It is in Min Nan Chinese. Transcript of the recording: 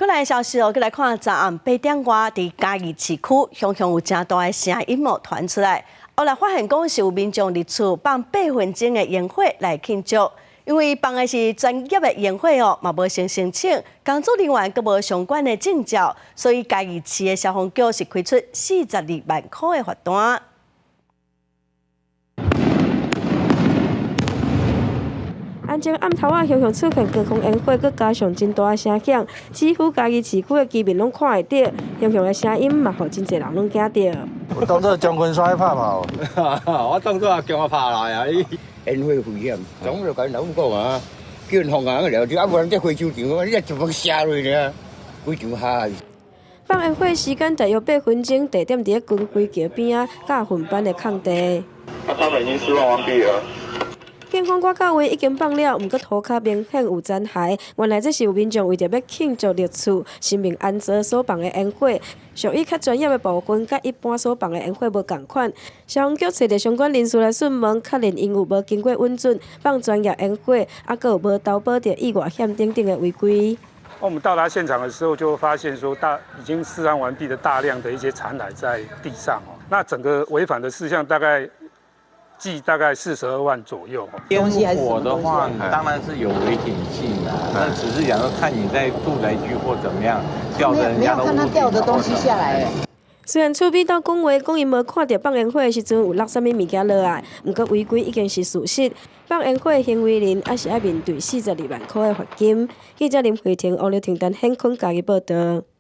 過來消息哦，閣來看昨暗8點外，佇嘉義市區，雄雄有誠大的聲音哦傳出來。後來發現講是有民眾佇厝放8分鐘的煙火來慶祝，因為放的是專業的煙火哦，嘛無先申請，工作人員閣無相關的證照，所以嘉義市的消防局是開出42萬箍的罰單。安靜暗頭仔，雄雄出現高空煙火，閣加上真大的聲響，幾乎嘉義市區的居民攏看會著。雄雄的聲音嘛，予真濟人攏驚著。我當做將軍帥拍炮，我當做叫我拍來啊！煙火危險，總就共老講啊，叫人放啊了，啊無人這回收場，你一全部射落爾，規場哈。放煙火時間大約8分鐘，地點佇咧軍規橋邊仔，佮訓班的空地。啊，他們已經施放完畢了。警方趕到位已經放了，毋過塗跤明顯有殘骸。原來這是有民眾為著欲慶祝歷厝神明安坐所放的煙火，屬於較專業的部分，佮一般所放的煙火無仝款。消防局揣著相關人士來訊問，確認𪜶有無經過允准放專業煙火，啊，閣有無投報著意外險等等的違規。我們到達現場的時候，就發現說大已經釋放完畢的大量的一些殘骸在地上哦。那整個違反的事項大概計大概42萬左右。煙火的話，當然是有危險性的，那只是講說看你在住宅區或怎麼樣掉在人家的屋頂。掉的東西下來。雖然厝邊鬥講話，講𪜶無看著放煙火的時陣有落啥物物件落來，毋過違規已經是事實。放煙火的行為人猶是愛面對42萬箍的罰金。記者林慧婷、王劉婷丹、顯坤嘉義報導。